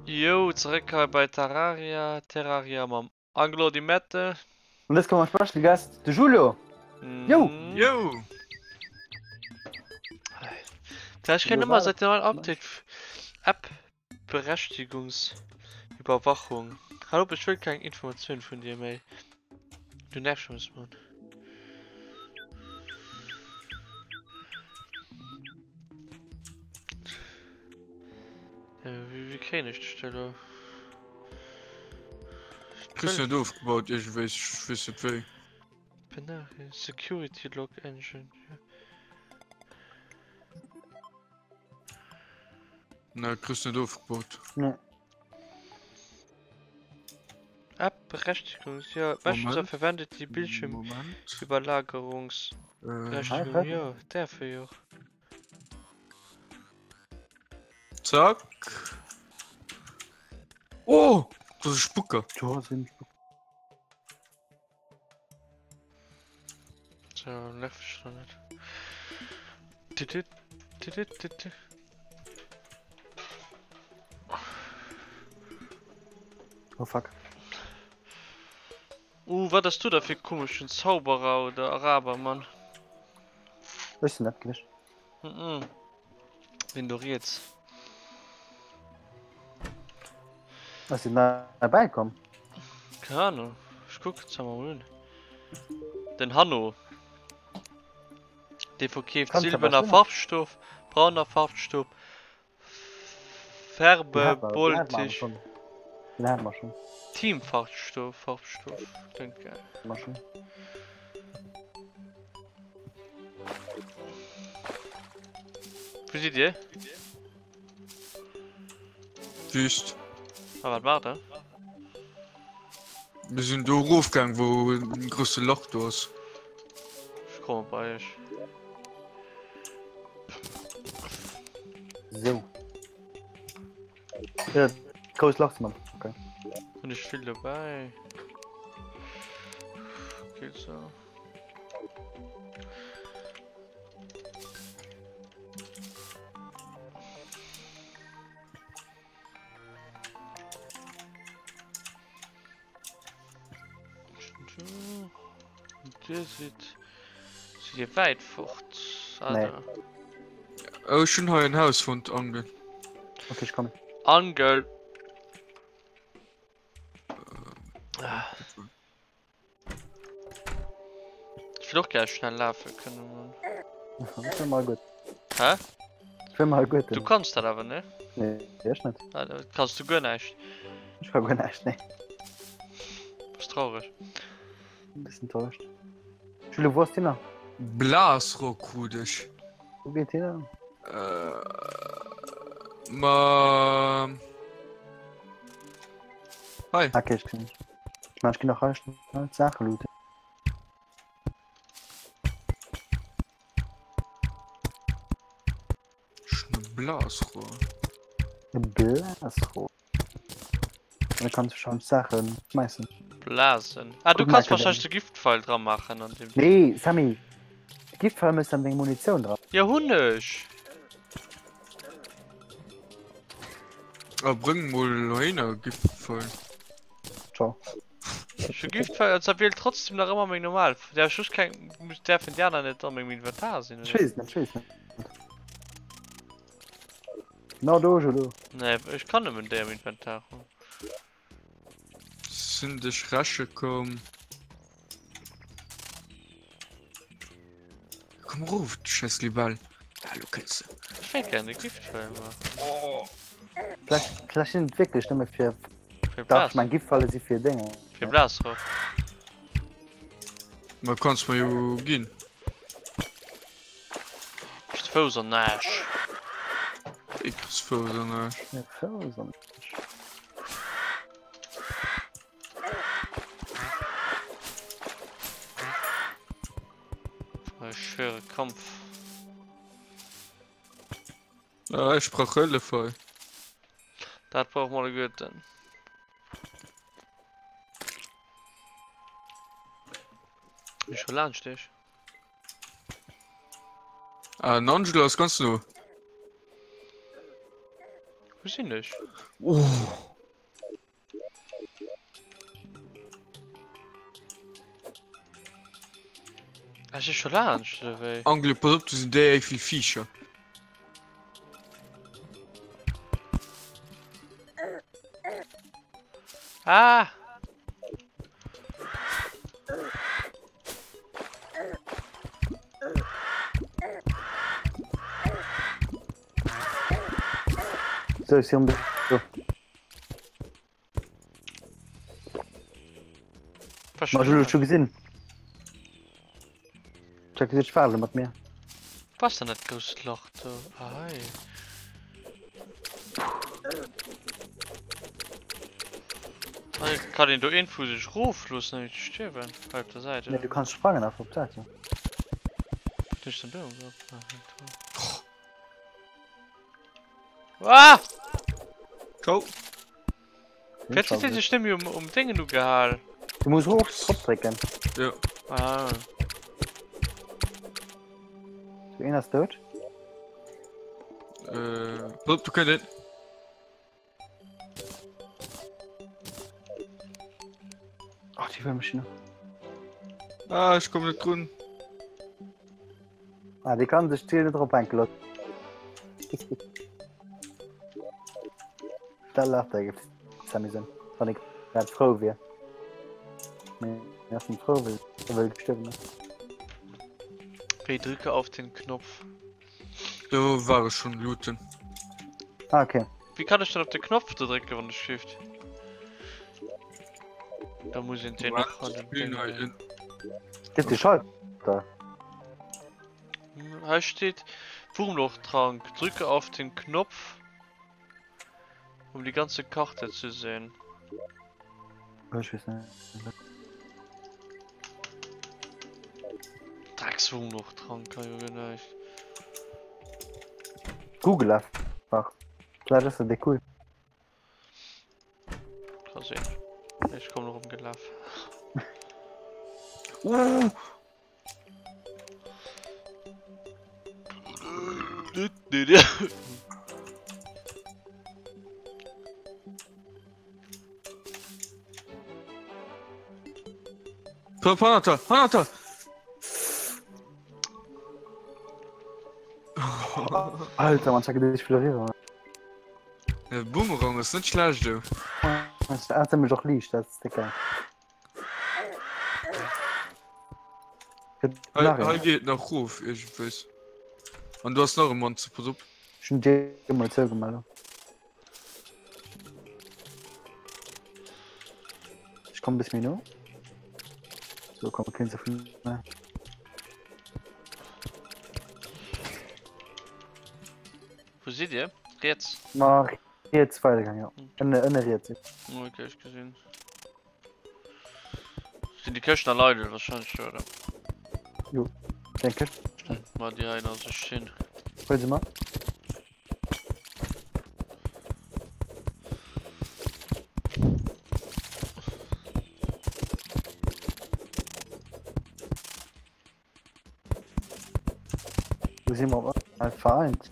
Yo, zeréck hei bei Terraria, Terraria mam Angelo Di Mette. An dës Kéier mam Special Guest, de Julio. Yo! Yo! Ech kréien ëmmer säit dem neien Update App Berechtigungsüberwachung. Hal op, ech wëll keng Informatioun vun dir méi. Du nervs mech, Mann. Wéi kréien ech dech da lo? Kriss net ofgebaut iergendwéi, ech weess net wéi. Benachrichtigung, Security Log Engine. Ne, kriss net ofgebaut. Nee. App Berechtigung, ja, Messenger verwendet die Bildschirmüberlagerungsberechtigung, äh. ja, därfe jo. Zack. Oh, das ist Spucke. Ja, sind Spucke. So, nervig doch nicht. Oh fuck. Uh, wat ass du da fir komeschen Zauberer oder Araber, Mann? Ech sinn net gewiescht. Mhm. Den do riets. Ass den da derbäi komm? Keine Ahnung. Ich guck jetzt mal un. Den Hanno. Dee verkeeft silberner Farbstoff, brauner Farbstoff, Färbe Boltich. Den hat mer schon. Team Farbstoff, Farbstoff, klingt geil. Mer schon. Wou sidd Dir? Wüst. A wat maacht der? Mir sinn do erofgaang wou en grousse Lach do ass. Ech komme bei iech. Sou. Ja, grouss Lach ze man. Okay. Hunn ech vill dobäi. Geht so. Dir sidd sidd Dir wäit fort. Ah, Nee. da. Oh, ech hunn hei en Haus fonnt, Angel. Okay, ich komme. Angel. Ah. Ich will och gär schnell lafe kënnen, Mann. Das wär mal gut. Hä? Das wär mal gut. Du kanns dat awer, ne? Nee, ech net. Ah, da kanns du guer näischt. Ich kann guer näischt, nee. Ass traureg. Ein bisschen enttäuscht. Julio, wo ass Tina? Blasrohr krut ech. Wo geet Tina? Äh, ma. Hei. Okay, ich kenn. Ich mein, ich geh nach hei schnell d'Saache looten. Schon e Blasrohr. E Blasrohr? Da kannst du schon Sachen schmeißen. Blasen. Ah, du Guck kannst mal, wahrscheinlich de Giftpfeil dran machen an dem. Nee, Sammy. Giftpfeil muss dann wegen Munition dran. Ja, hunn ech. Ah, bréng mol heihinner Giftpfeil. Ciao. Ech hu Giftpfeil, also wiel trotzdem nach ëmmer meng normal. Der ech just keng, därfen déi aner net an mengem Inventar sinn, Ech oder? weess et net, ech weess et net. Na do, Jolo. Nee, ech kann nëmmen déi am Inventar hunn. Sinn dech räche komm. Komm erof, du scheiß Libell. Ja, lo kënns de. Ech wéilt gär de Giftpfeil maachen. Vläch, vläch sinn et wierklech nëmme fir. Fir Dach, Blas. ech meng Giftfalle si fir Dénger. Fir Blasrohr. Ma kanns mer jo ginn. Kriss Fouss an Aarsch. Wéi kriss Fouss an Aarsch? Ja, Fouss an Aarsch. Ech höre Kampf. Ah, ech brauch Hëllef hei. Dat brauch mer alleguerten. Bin schon laanscht dich. Ah, den Angelo ass ganz no. Wou sinn ech? Oh. Ech si scho laanscht, oder wéi? Angel, pass op, do sinn déi vill Viecher. Ah! So, ech si um do. Ma ech hunn scho gesinn. Check sech Fale mat mir. Was denn dat grousst Loch do? Ah, hei. Hei kann een do een vu sech rofloossen ouni ze stierwen. Hei op der Säit, Nee, du kanns sprangen einfach op d'Säit, jo. Wat hunn ech denn do? Ah, hei do. Ah! Ciao. Wéi huet dee sech nëmme um, um Déngen ugehal? Du muss rof opdrécken. Ja. Ah. So, een ass dout. Äh, pass op, du kënnt een. Ach, déi wëll mech nach. Ah, ech komm net drun. Ah, déi kann sech d'Ziel net drop hänke loossen. Dat laacht der géif Sammy sinn, wann e grad frou wier. Mee en ass net frou, well e wëll gestuerwen ass. Wéi drücke auf den Knopf. Do war ech schon looten. Ah, okay. Wéi kann ech dann op de Knopf do drécken, wann ech shift? Da muss een den nach an den Ding. Gëtt de Schalter. Hei steet Wurmlochtrank. Drücke auf den Knopf, um die ganze Karte zu sehen. Ech weess net. Dreckswurmlochtrank kann jo guer näischt. Google einfach. Vläicht ass dat déi cool. Ka sinn. Ech kommen erëm gelaf. Uh! Top, Hannerter, Hannerter! Alter, man, check dich viel rüber. Der Boomerang ass net schlecht, du. Das ist nämlich auch liicht, das ist dicker. Hei, hei geet nach rof iergendwéis. An du hast nach e Monster, pass op. Ech hunn dir mol zougemellt. Ech komm bis méi no. So komm keen ze vun. Wou sidd Dir? Riets? Ma riets weidergaangen, jo. Ënne, ënne riets. Ok, ech gesinn. Sinn déi Këschten all eidel wahrscheinlech, oder? Jo, wéi eng Këschten? Ma déi hei nach sech stinn. Huel se mat. Wo si mer hei vereint?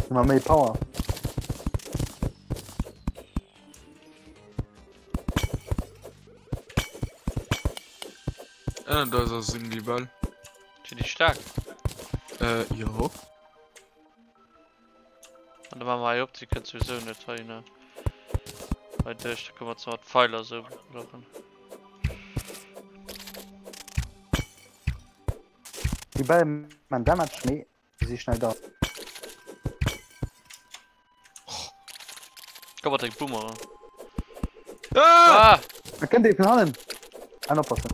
Hu mer méi Power. Ënnert eis ass eng Libell. Sinn déi staark? Äh, jo. An da maache mer hei op, déi kënnt souwisou net heihinner. Hei duerch, da kënne mer zwar d'Pfeiler esou blocken. Déi Bäll man Damage, mee si schnell da. Komm mat dengem Boomerang. Ah! Ah! Da kënnt ee vun hannen. An oppassen.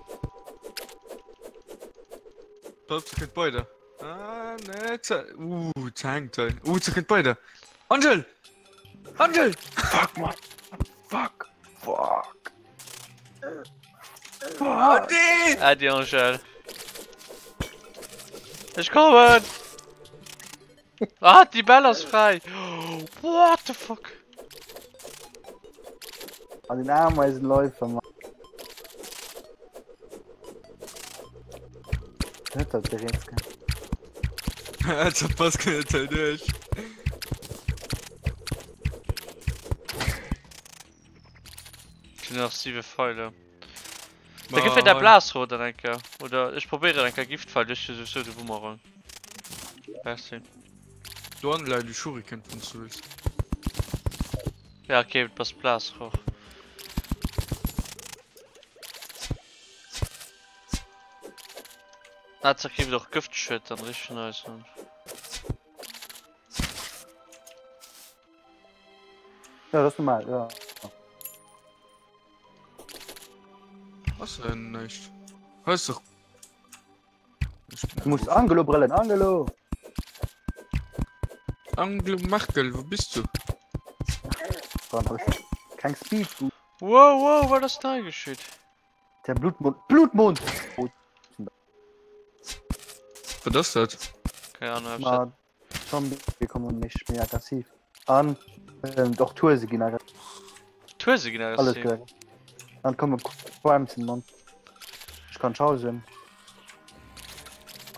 Pass op, se kënnt bei der. Ah, nee, ze. Uh, ze hänkt hei. Uh, ze kënnt bei der. Angel! Angel! Fuck, man. Fuck. Fuck. Oh, nee! Äddi Angèle. Ech kommen! Ah, die Bell ass frei! What the fuck? An den Ameisenläufer, Mann. Hört das der jetzt? Alter, pass keine Zeit durch. Ech hunn nach 7 Pfeiler. Da gëff mir däi Blasrohr dann eng Kéier. Oder ech probéieren eng Kéier Giftpfeil, ech hu souwisou de Boomerang. Merci. Do hannen läit e Shuriken, wann s du wëlls. Ja, okay, et bass Blasrohr. Ah, zack, kritt och Gëftschued dann richtig nice. Mann. Ja, das ist normal, ja. Was denn nicht? Hörst doch. Du musst Angelo brillen, Angelo! Angelo Merkel, wo bist du? Kein Speed. Wow, wow, was ist da geschieht? Der Blutmond. Blutmond! Oh. Was ist das? Keine Ahnung, Ma, Zombie kommen méi méi aggressiv. An ähm, doch Tourse ginn aggressiv. Tourse ginn aggressiv. Alles Dann komme Crimson Mann. Ich kann schausen.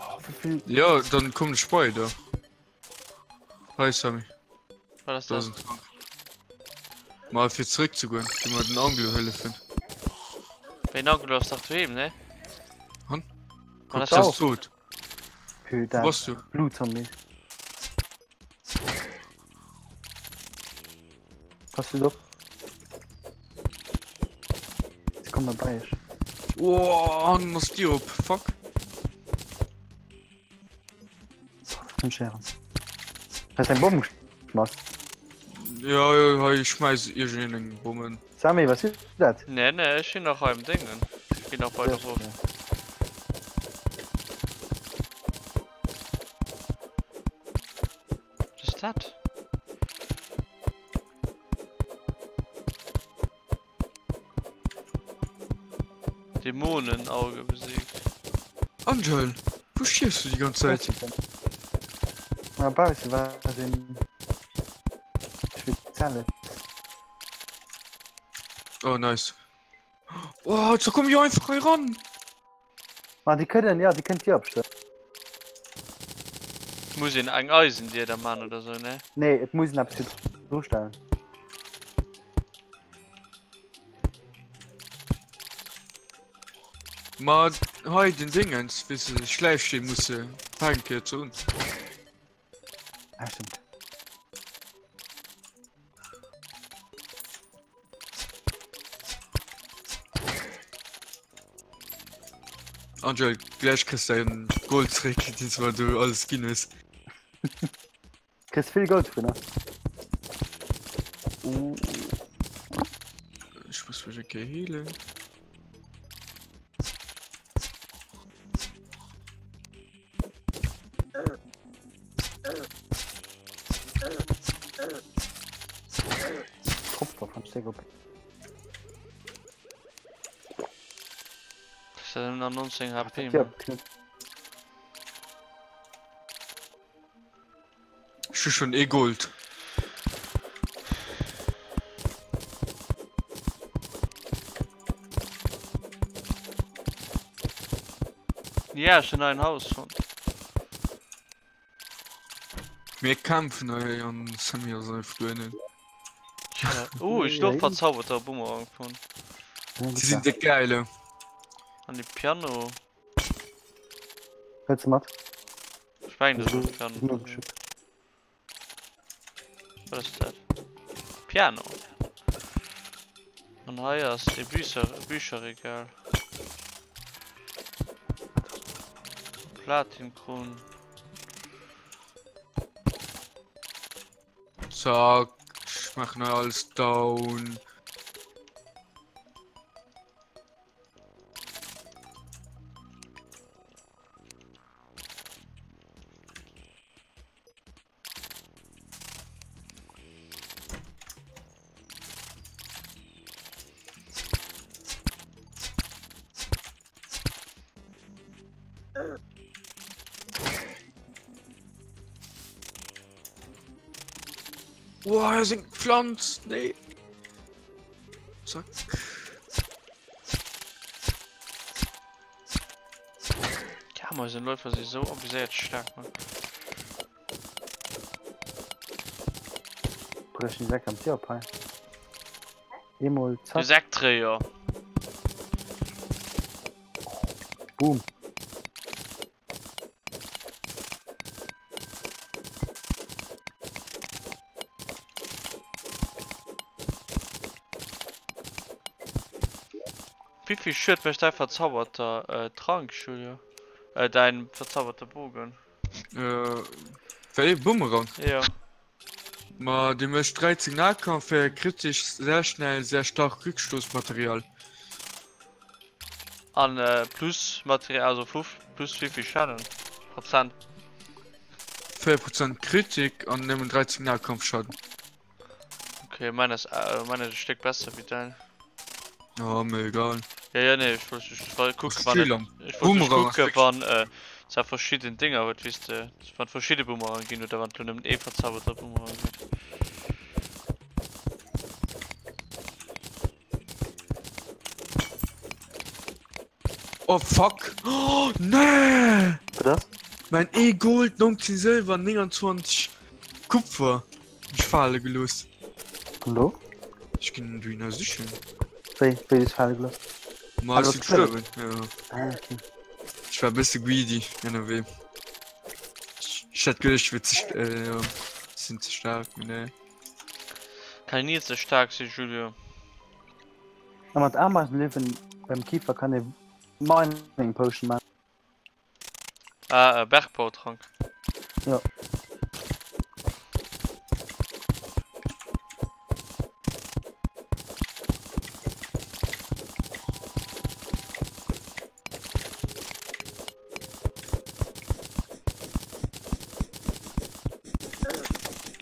Oh, wie viel? Ja, dann kommt Spider. Hi Sammy. Was ist das? Mal fir zréck ze goen, fir mer den Angelo hëllefen. Wéi Angelo ass dach doheem, ne? Han? Kuck, das ass tot. Wo bass du? Blutzombie. Pass du op. Sie kommen bei ich. Oh, hannen ass d'Dier op. Fuck. Fünf Scheren. Hast du eng Bomm geschmass? Ja, ja, hei schmeiß irgendeen eng Bommen. Samy, was ist dat? Nee, nee, ech sinn nach hei am Dingen. Ech ginn nach weiter rof. Was ist dat? Dämonenauge besiegt. Angel, wo stierfst du die ganze Zeit? Na, bausse war en spezielles. Oh, nice. Oh, da komm ich einfach hei ran. Ma déi kënnen, ja, déi kënnen d'Dier opstellen. Muss een eng Eisendier da man oder sou, ne? Nee, et muss een eppes virdru stellen. Ma hei den Dingens, weess de, Schläifsteen muss se fänke zu uns. Ah, stimmt. Angel, gleich kriegst du dein Gold zurück, das was du alles ginn hues. Kriegst vill Gold drin, ne? Uh. Ich muss mich okay healen. Tropfer von Sego. Das sind noch 19 HP. Ja, knapp. Ich hu schon eh Gold. Ja, ech hunn ein Haus fonnt. Mir kämpfen hei an Sammy ass einfach dohinnen. Uh, ich doch verzauberter Bumerang fonnt. Die sind der geile. An die Piano. Hëls du mat? Ich mein, das ist ein Piano. Was ist das? Piano. An hei ass de Bücher, Bücherregal. Platinkroun. Zack, ich mach neu alles down. Boah, hier sind Pflanzen. Nee. Zack. Ja, mal sind Läufer sich so abuséiert stark, man. Bruder, ich bin am Tier op hei. Eemol Du zack. Säcktréier. Boom. Wéivill Schued mécht däi verzauberter Trank, Julio? Äh, däin verzauberte Bogen? Äh, wéi? Bumerang? Jo. Ma dee mécht 13 Nahkampf, 4 kritesch, sehr schnell, sehr stark Rückstoßmaterial. An plus Material, also vu plus wéivill Schaden? Prozent? 4 Prozent Kritik an nëmmen 13 Nahkampfschaden. Okay, mein ass, mein ass e Stéck besser wéi däin. Oh, mir egal. Ja, ja, nee, ech wollt just well kucken, wann et, ech wollt just kucken, wann äh, zwar verschidden Dinger huet, weess de, wann verschidde Boomerang ginn oder wann et lo nëmmen ee verzauberter Boomerang gëtt. Oh fuck! Oh, nee! Wat ass? Mein ee Gold, 19 Silber, 29 Kupfer. Ech fale gelooss. An do? Ech ginn du nach sichen. Wéi, wéi du fale gelooss? Ma ech si gestuerwen, ja. Ah, okay. Ech war e bësse greedy ënnerwee. Ech hat geduecht, ech wier ze, äh, jo, sinn ze staark, mee nee. Kann ni ze staark sinn, Julio. A mat Ameisenlöwen beim Kiefer kann ee Mining Potion maachen. Ah, e Bergbautrank. Ja.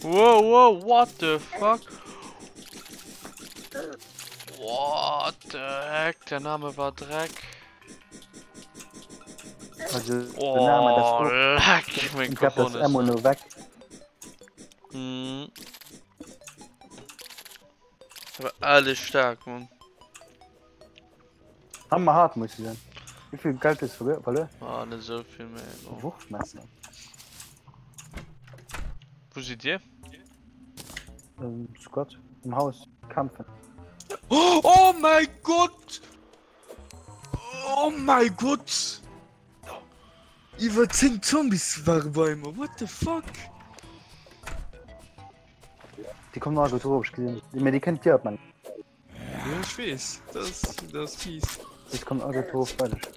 Wow, wow, what the fuck? What the heck? Der Name war Dreck. Also, den Name, das Oh, leck meng Ich glaub, das Cojones. Ammo no weg. Mhm. Aber alles stark, Mann. Hammerhart muss sie sein. Wie viel Geld ist verloren? Verloren? Ah, net esou vill méi. Bon. Wurfmesser. Wo sidd Dir? Ähm, Squad. Im Haus. Kämpfen. Oh, oh mein Gott! Oh mein Gott! Iwwer 10 Zombies ware bei mer, what the fuck? Déi kommen all gutt erof, ech gesinn. Mee déi kënnt Dir op man. Ja, ech weess, dat ass, dat ass fies. Déi kommen all gutt erof bei dech.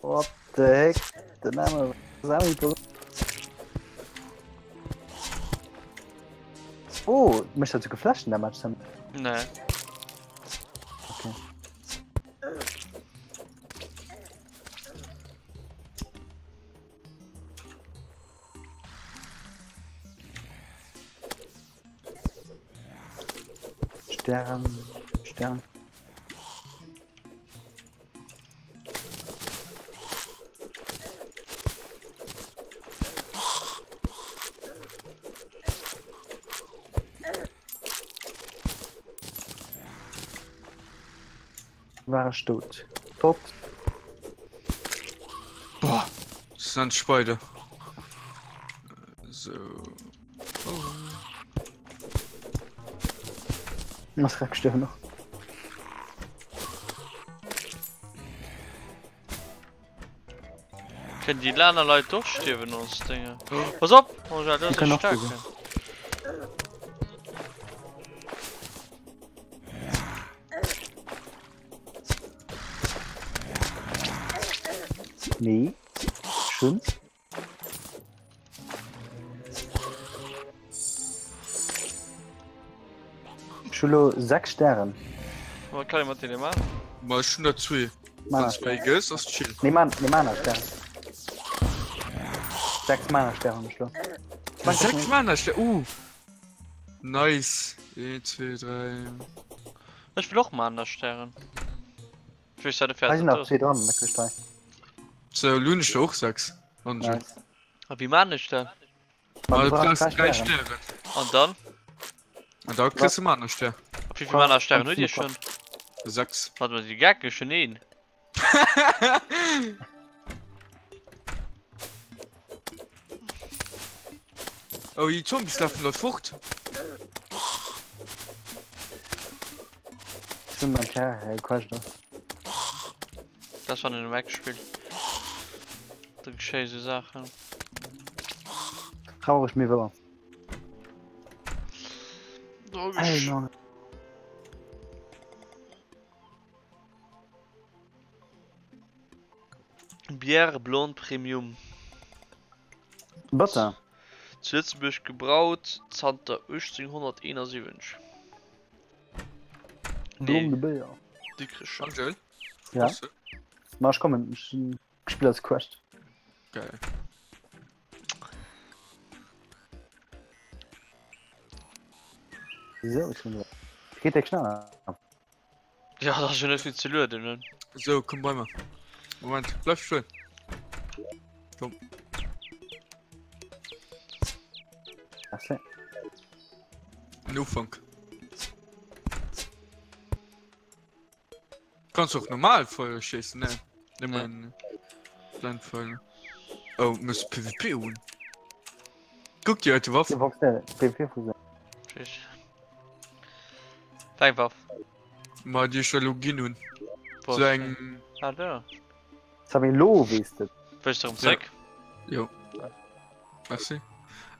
What the heck? Den Name Sami. Oh, mécht dat souguer Flächen Damage, Sam? Nee. Okay. Stern, Stern. War ech dout? Tot. Boah, das sind Spider. So. Oh. Was grad gestorben noch. Können die aner Leit och stierwen ons Dinge? Pass op! Oh, ja, das Die können ist auch stark. stierwen. Nee. Schön. Ech hu lo 6 Stären. Wat kann ee mat deene maachen? Ma ech hunn der zwee. Mana Wann s du méi gëss, ass chill. Nee, Man nee, Mana Stären. 6 Mana Stären hunn ech lo. 6 Mana Stären, uh! Nice. 1, 2, 3. Ech wëll och Mana Stären. Ech weess wat Hei sinn nach zwee dran an der Këscht hei. Sou, lo hunn ech der och 6. Angel. Nice. A wéi maan ech dat? Ma Ma du du brauchs brauchs 3 3 Stären. Stären. An dann? An da kriss du Mana-Stär. A wéivill Mana-Stären hutt dir schonn? 6. Warte mal, déi Geck, ech hunn een. Oh, déi Zombies lafen dort fort. Inventaire hei Quest ass. Dat ass wann een um Eck spillt. Da geschéie sou Saachen. Traureg mee wouer. Ey, Mann. Bière Blonde Premium. Butter. Zu Lëtzebuerg gebraut zanter 1871. Blonde Béier. Dikrech. Angel? Ja? Ma ech kommen, ech spillen als Quest. Geil. So, ech bin Geht der schneller? Ja, da ass jo net vill ze lueden, ne? So, komm bei mir. Moment, bleib stoen. Komm. Merci. Den Ufank. Kannst och normal Feuer schéissen, ne? Nëmmen Blendfeile. Oh, muss PvP hunn. Guck dir heute Waff. PvP vu Deng Waff. Ma déi ech elo ginn hunn. So eng. Ah, da. Sami lo wees de. Wëlls du erëm zréck? Jo. Merci.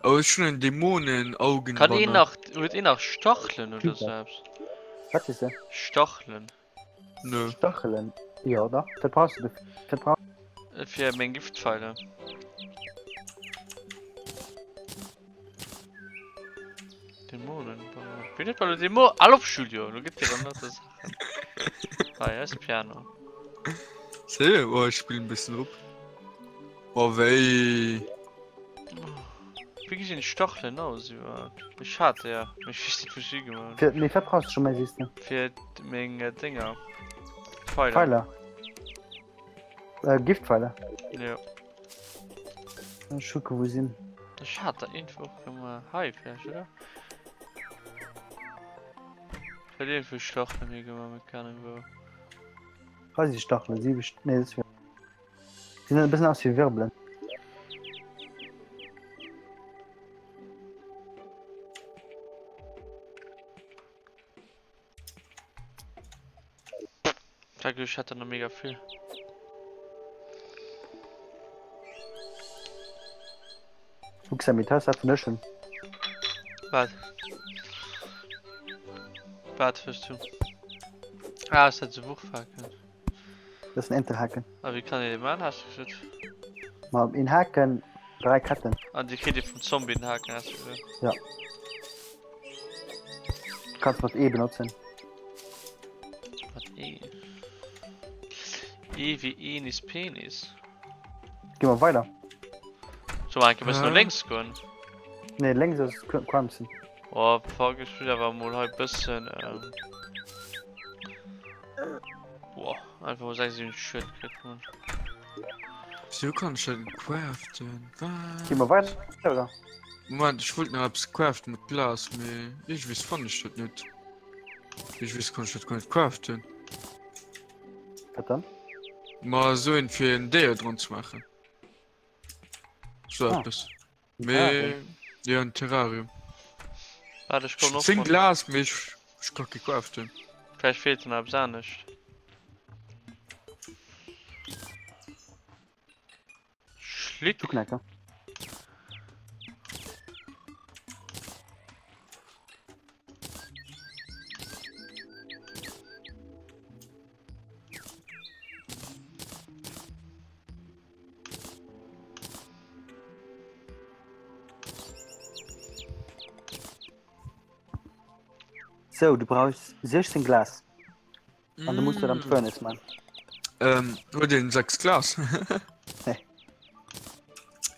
Oh, ech hunn en Dämonen-Augenbanner. Kann een nach, huet een nach Stachelen oder sou eppes? Wat is de? Stachelen. Nö. Stachelen? Jo, dach. Dat brauchs du. Dat brauchs. Fir meng Giftpfeile. Dämonen. Wéi net bei Dämo. Al op Julio, lo gëtt dir erëm lauter Saachen. Hei ass Piano. Sérieux? Oh, ech spillen e bëssen drop. Oh wéi. Wéi gesinn Stachelen aus iwwerhaapt? Ech hat der, mee ech weess net wou ech si gemaach hunn. Fir, mee wat brauchs du scho méi sees de? Fir meng Dénger. Pfeiler. Pfeiler. Äh, Giftpfeiler. Jo. Ech kucke wou sinn. Ech hat der iergendwou och gemaach. Hei vläicht, oder? Ech hat iergendwou Stachelen hi gemaach, mee keng Ahnung wou. Hei si Stachelen, siwe, nee, dat sinn e bëssen aus wéi Wirbelen. Danke, ich hatte noch mega viel. Guck, Sammy, das hat von schon. Was? Was wirst du? Ah, ist das so Buchfaken? Das ist ein Enterhaken. Aber wie kann ich den machen, hast du gesagt? Mal in Haken, drei Ketten. Ah, die kriegt ihr vom Zombie den Haken, hast du gesagt? Ja. Du kannst mat E benotzen. Mat E? E wie Enis Penis. Gi mer weider. So, enke bëssen no lénks goen. Nee, lénks ass Crimson. Oh, fuck, ech will awer mol hei bëssen. Ähm... Boah, einfach mal 6, 7 Schued kriegt man. Wieso kann ich denn craften? Gi mer weider, oder? Moment, ech wollt nach eppes craften mat Glas, mee iergendwees fannen ech dat net. Iergendwees kann ech dat guer net craften. Wat dann? Ma esou een fir en Déier dran ze maachen. Sou Ah. eppes. Mee jo, en Terrarium. Waart, ech kommen och 10 mat. Glas, mee ech, ech ka kee craften. Vläicht feelt der nach eppes anescht. Schlick. Zucknecker. So, du brauchst 16 Glas. An du musst dat am Furnace man. Ähm, huet een 6 Glas? Nee.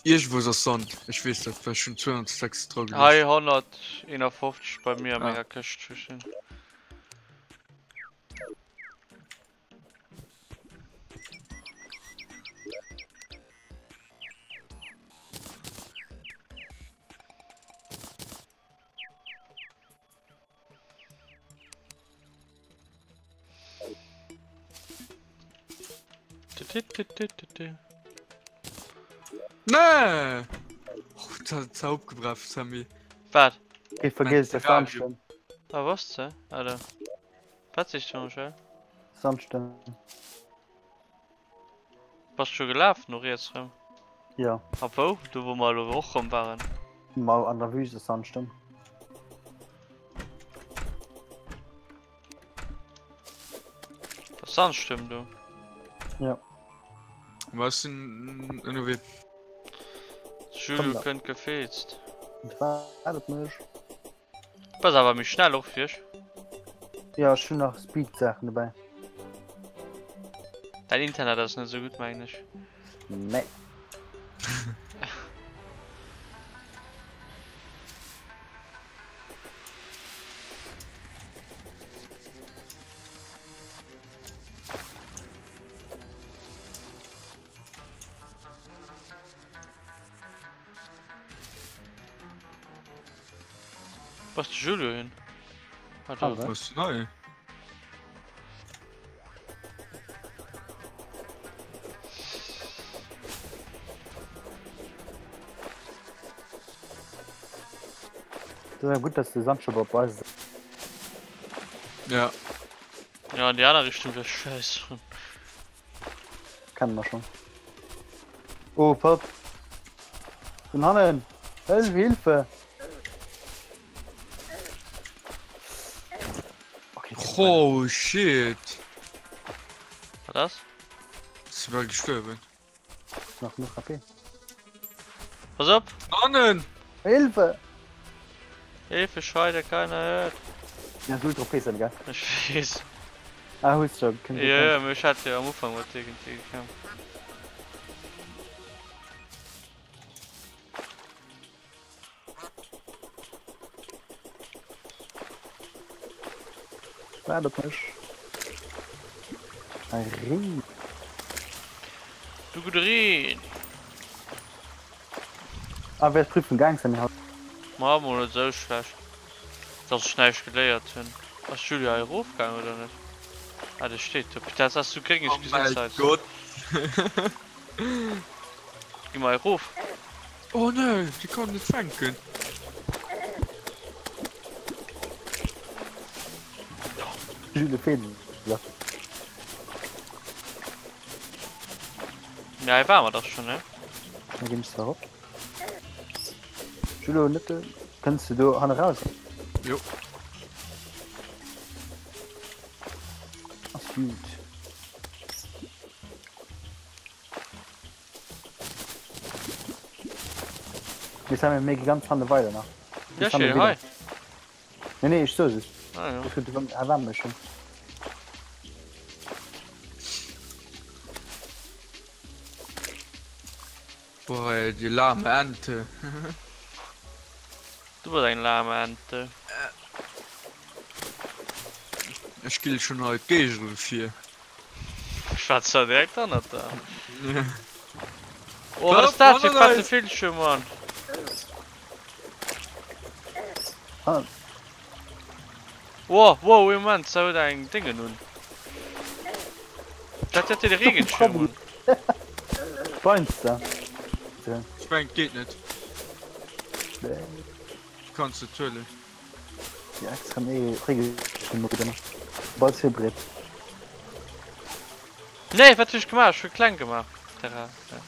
Iergendwou ass Sand. Ech weess dat, well ech hunn 206 dra geluecht. Hei 151 bei mir a Ah. menger Këscht zwischen. Nee! Oh, dat hat opgebrach, Sammy. Wat? Ech vergiess dat Terrarium. Farmstone. Ah, was ze? Ah, da. Wat sichs du, Angèle? Sandsteng. Bass scho gelaf no riets rëm? Jo. A wou? Do wou mer elo och rëm waren? Ma an der Wüst ass Sandsteng. Ass Sandsteng do? Jo. Ma ech sinn ënnerwee. Jules kënnt gefeetzt. Waart op mech. Bass awer méi schnell och wéi ech. Jo ech hunn nach Speed Saachen dobäi. Däin Internet ass net esou gutt mengen ech. Nee. Wo ass de Julio hin? Ah, do. Ah, Was neu? Das ist ja gut, dass de Sand schon bei eis ist. Ja. Ja, in die andere Richtung wär scheiße. Kennen wir schon. Oh, Pop. Vun hannen. Hëlf, Hilfe. Okay, Oh shit. Wat ass? Ist bal gestuerwen. nach genug HP. Pass op! Hannen! Hilfe! Hilfe, schreit der keiner hört. Ja, ist ultra OP, gell? Ech weess. Ah, hues schon. Ja, ja, mee ech hat jo am Ufank mat dir géint déi gekämpft. Waart op mech. Reen. Du gudde Reen! Ah, wéi ass d'Prüfung gaang, Sammy? Ma mol net esou schlecht, dass ech näischt geléiert hunn. Ass d'Julia hei erofgaang oder net? Ah, déi steet do. Putain, dat ass sou gréng, ech Oh gesinn mäi d'Zäit. Gott! Gi mer hei erof. Oh nee, déi kann net fänken. Jules Fedler. Ja, hei ware mer dach schonn, ne? Da ginn ech zwar op. Jules, net de. Kënns du do hanne raus? Jo. Ass gutt. Mir sammeln méi ganz hanne weider nach. Ja, schön, hei. Nee, nee, ich so es. Ah, ja. Ich würde erwärmen mich schon. Boah, ey, die lahme Ente. Du bass eng lahme Ente. Ech gill schon hei d'Géigere vir. Ech war zwar direkt hannert der. Oh, wat ass dat fir fette Villche, Mann? Ah. Wow, wow, ee Moment, se huet eng Déngen un. Dat huet de Regenschirm un. Feinster. Ech mengen, et geet net. Du kanns et huelen. Ja, extra nee, Regenschirm oder Bald Hybrid. Nee, wat hunn ech gemaach? Ech hu kleng gemaach. Terra. Ja.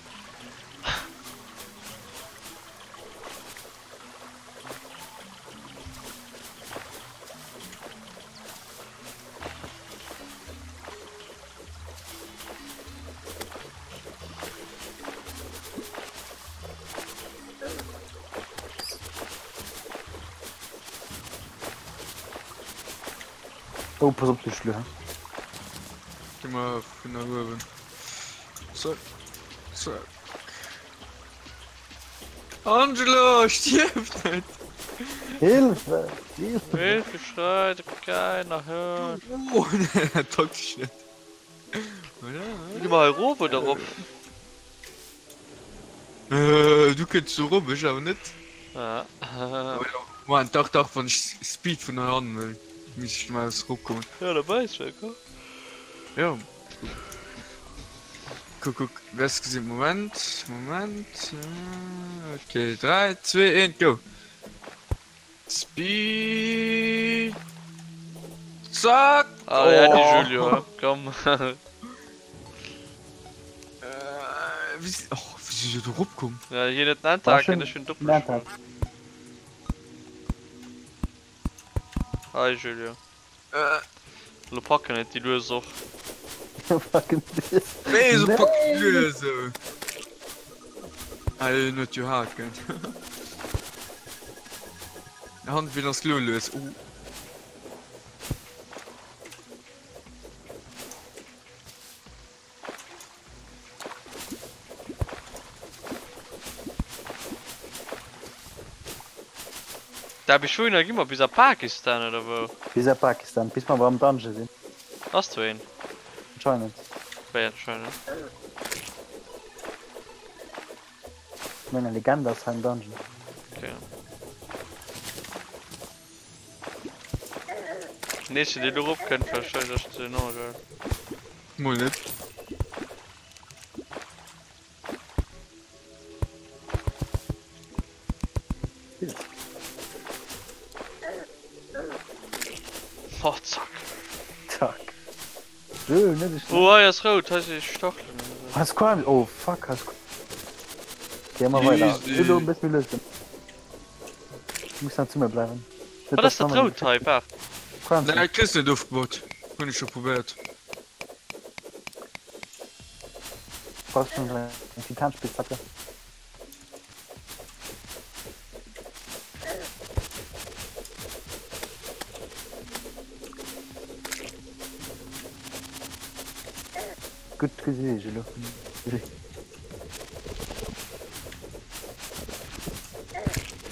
Oh, pass op, du Schlür. Geh mal vun da uewen. Zack. Zack. Angelo, stierf net! Hilfe! Hilfe! Hilfe schreit, keiner hört. Oh, nee, dat taugt sech net. Oder? Gi mer hei erof oder erop? Äh, du kënns do erop, ech awer net. Ah. Moment, dach, dach, wann ech Speed vun hei an wëll, misst ech normal eropkommen. Ja, dabei ist weg, komm. Ja. Kuck, kuck, wes gesinn. Moment, Moment. Okay, 3, 2, 1, go! Speed! Zack! Allez, Äddi Julio, komm. Wéi si, oh, wéi si do erop komm? Ja, hien huet den Endhaken, ech hunn Doppelschwong. Hi Julio. Lo packen et déi lues och. Packen déi lues. Wéi esou packen déi lues? Ah, hien huet jo Haken. Hand, wien ass lo lues? Oh. Da bis wouhinner gi mer? Bis a Pakistan oder wou? Bis a Pakistan, bis mer am Dungeon sinn. Ass do een? Anscheinend. Wéi anscheinend? Ech mengen Legende ass hei am Dungeon. Okay. Nächste deen do rop kënnt wahrscheinlech ass den Angel. Mol net. Oh zack. Zack. Sö, net esou schnell. Oh hei ass rout, hei si Stachelen oder sou. Has Crime, oh fuck, has Okay, emmer weider. Easy. Elo e bëssen méi lues. Muss nach zesumme bleiwen. Wat ass dat rout hei? Waart. Crime Nee, kriss net ofgebaut. Hunn ech scho probéiert. Brauchst schon eng Titanspitzhacke. Gutt gesi elo.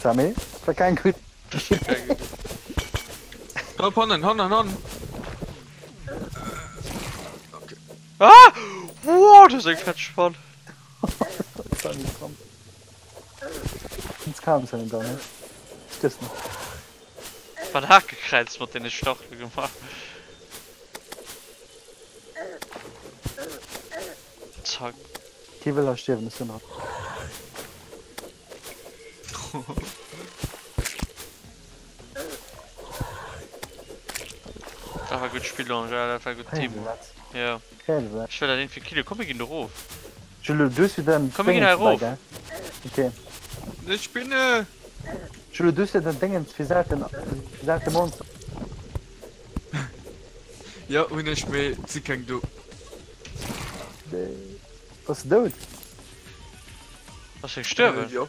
Samy, dat war keng gutt. Op hannen, hannen, hannen! Ah! Wow, dat ass eng fett Spann! Samy, komm. Ganz calm Samy da, ne? Stierfs nach. War en Hakekräiz mat deene Stachele gemaach. Zack. Kee wëll hei stierwen, ech soen der. Dat war gutt Spill, Angèle, dat war gutt Teamwork. Jo. Ech wëll dat iergendwéi killen. Komm mir ginn do erof. Jules, du hues wieder en Komm mir ginn hei Déngens dobäi, erof. gell? Okay. Ech spinne! Jules, du hues wieder den Déngens fir selten, selte Monster. Jo, hunn ech, mee et si keng do. Nee. Bass de dout? Bass de gestuerwen? Jo.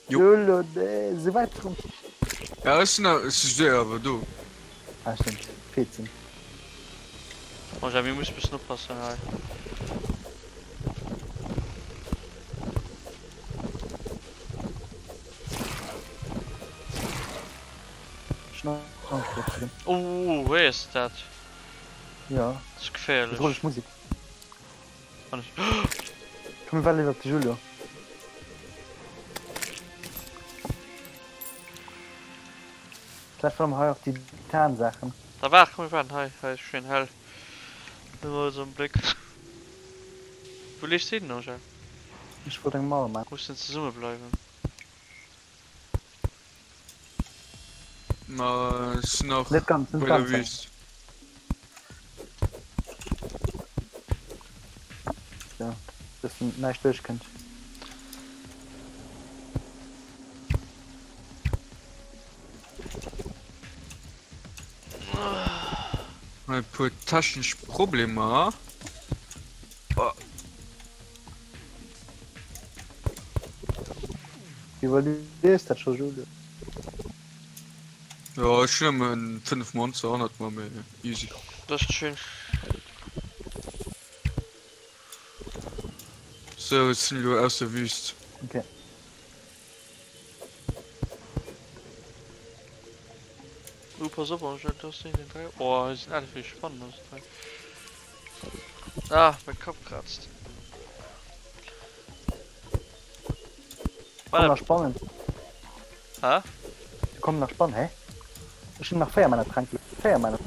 Jo. Jules, nee, sou wäit komm. Ja, ech sinn awer, ech si awer do. Ah, stimmt. Fezen. Oh, Jamie, muss bëssen oppassen hei. Oh, wéi ass dat? Ja. Dat ass geféierlech. Bedrohlech Musik. An ech. Komm, mir waarden iwwer de Julio. Vläicht fanne mer hei och déi Titan-Saachen. Da waart, komm mir waarden hei. Hei ass schéin hell. Hu mer alles am Bléck. Wou leefs de hin, Angèle? Ech wollt eng Mauer maachen. Mussen zesumme bleiwen. Ma ech sinn nach Net ganz, net bei der ganz. Wüst. Ja, dass näischt duerchkënnt. E puer technesch Problemer. Oh. Iwwerlies dat scho Jules. Jo ech hunn nëmmen 5 Monster 100 mol méi easy. Dat ass schön. Sou ech sinn elo aus der Wüst. Okay. Uh, pass op Angèle, do ass een dräi. Oh, hei sinn alle vill Spannen also dräi. Ah, mein Kapp kratzt. Komm nach Spannen. Hä? Komm nach Spannen, hä? Ech hunn nach 4 Mana Tränke. 4 Mana.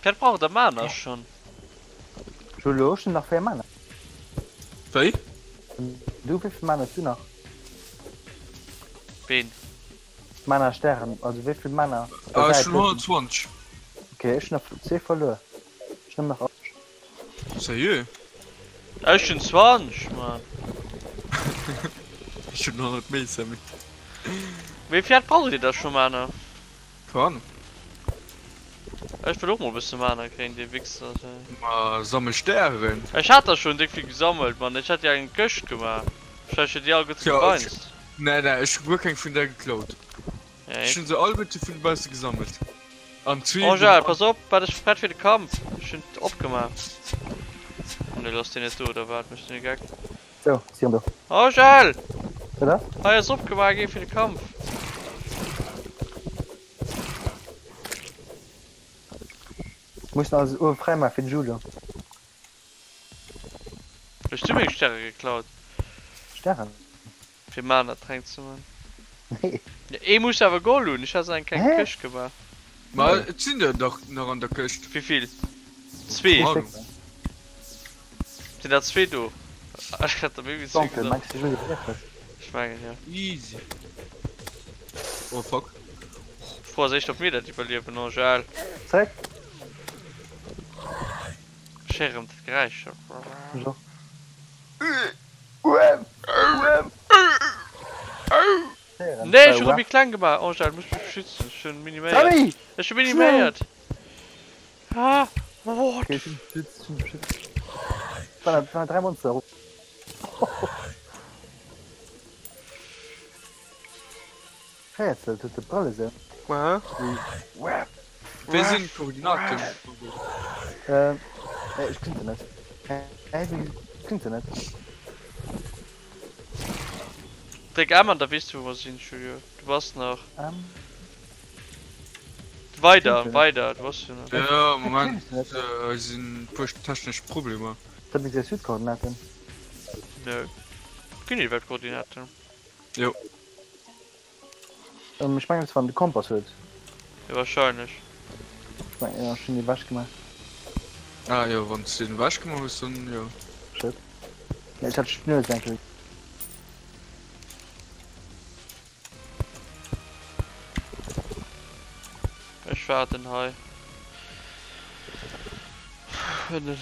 Firwat brauch der Mana schon? Julo, ech hunn nach 4 Mana. Wéi? Du, wéi vill Mana hues du nach? Ween? Mana Stären, also wéi vill Mana? Ah, ech hunn 120. Ok, ech hunn nach zwee verluer. Ech hunn nëmmen nach 8. Seriö? Ech hunn 20, Mann. Ech hunn 100 méi, Sammy. Wéi vill braucht dir da scho Mana? Keng Ahnung. Ech wëll och mol bësse Mana kréien, dir Wichser. Ma sammel Stären. Ech hat der schon déck vill gesammelt, Mann. Ech hat jo eng Këscht gemaach. Vläicht huet dir all gutt Ja, ech, nee, nee, ech hu guer keng vun där geklaut. Ech hunn se alleguerte vun dobausse gesammelt. An zwee. Angèle, pass op, wat ech prett fir de Kampf. Ech hunn et opgemaach. Oh nee, lass deen net do, oder wat? Méchs du de Geck? Sou, si rëm do. Angèle! Wat ass? Hei ass opgemaach gi fir de Kampf. Mussen alles uewe fräi maache fir de Julio. Hues du meng Stäre geklaut? Stären? Fir Mana Tränk ze man. Nee. Ja, ee muss awer Gold hunn. Ech hat se eng kleng Hä? Këscht gemaach. Ma et sinn der dach nach an der Këscht. Wéivill? Zwee. Ahnung. Sinn der zwee do? Ech hat der méi wéi zwee Danke, gesot. mengs de Julio wierklech? Ech mengen jo. Easy. Oh fuck. D'Fro ass éischt ob mir dat iwwerliewen, Angèle. Zréck! Ech héieren dat Geräisch scho. Ech och. Nee, ech hunn erëm méi kleng gemaach. Angèle, muss mech beschützen. Ech hunn miniméiert. Ech hunn miniméiert. Ah, what? Okay, ech hunn beschützt, ech hunn beschützt. Waren waren 3 Monster. Rätsel, huet de Brëll esou. Aha. Wéi sinn d'Koordinaten? Ähm, ech gesinn se net. Hä, wéi gesinn se net? Dréck M an da weess du wou mer sinn, Julio. Du bass nach. M. Weider, weider, du bass jo nach. Ja, Moment, hei sinn e puer technesch Problemer. Dat sinn Südkoordinaten. Nö. Ginn iwwer Koordinaten. Jo. Ech mengen, wann de Kompass huet. Jo, wahrscheinlech. Ech mengen, jo, ech hunn dee wech gemaach. Ah jo, wann s de den wech gemaach hues, dann jo. Shit. Nee, ech hat Schnürsenkel. Ech waarden hei. Ënnen.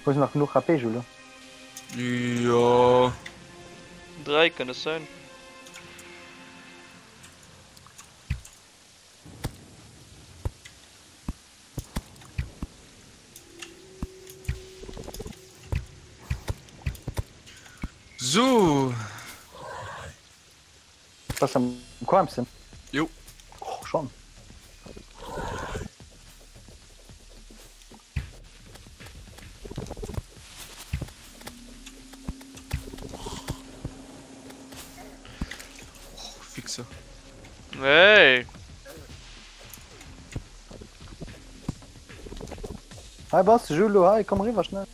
Hues nach genuch HP, Jules? Jo. 3 kann es sein. So. Bass am Quamsten? Jo. Och schon. Och, Fixer. Hey! Hei bass de Julo, hei komm eriwwer schnell.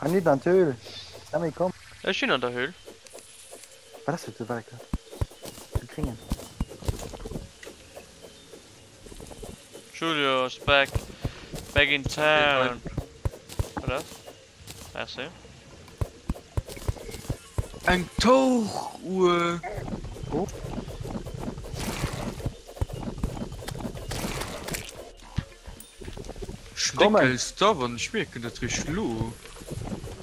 Hei nit an d'Höhl. Sammy komm. Ech sinn an der Höhl. Wat ass dat do wat Zu kringen. Julio is back. Back in town. Wat ass? Merci. Eng Tauchuhr. Oh. Schnéckel Stuff an ech mierken dat richteg lo.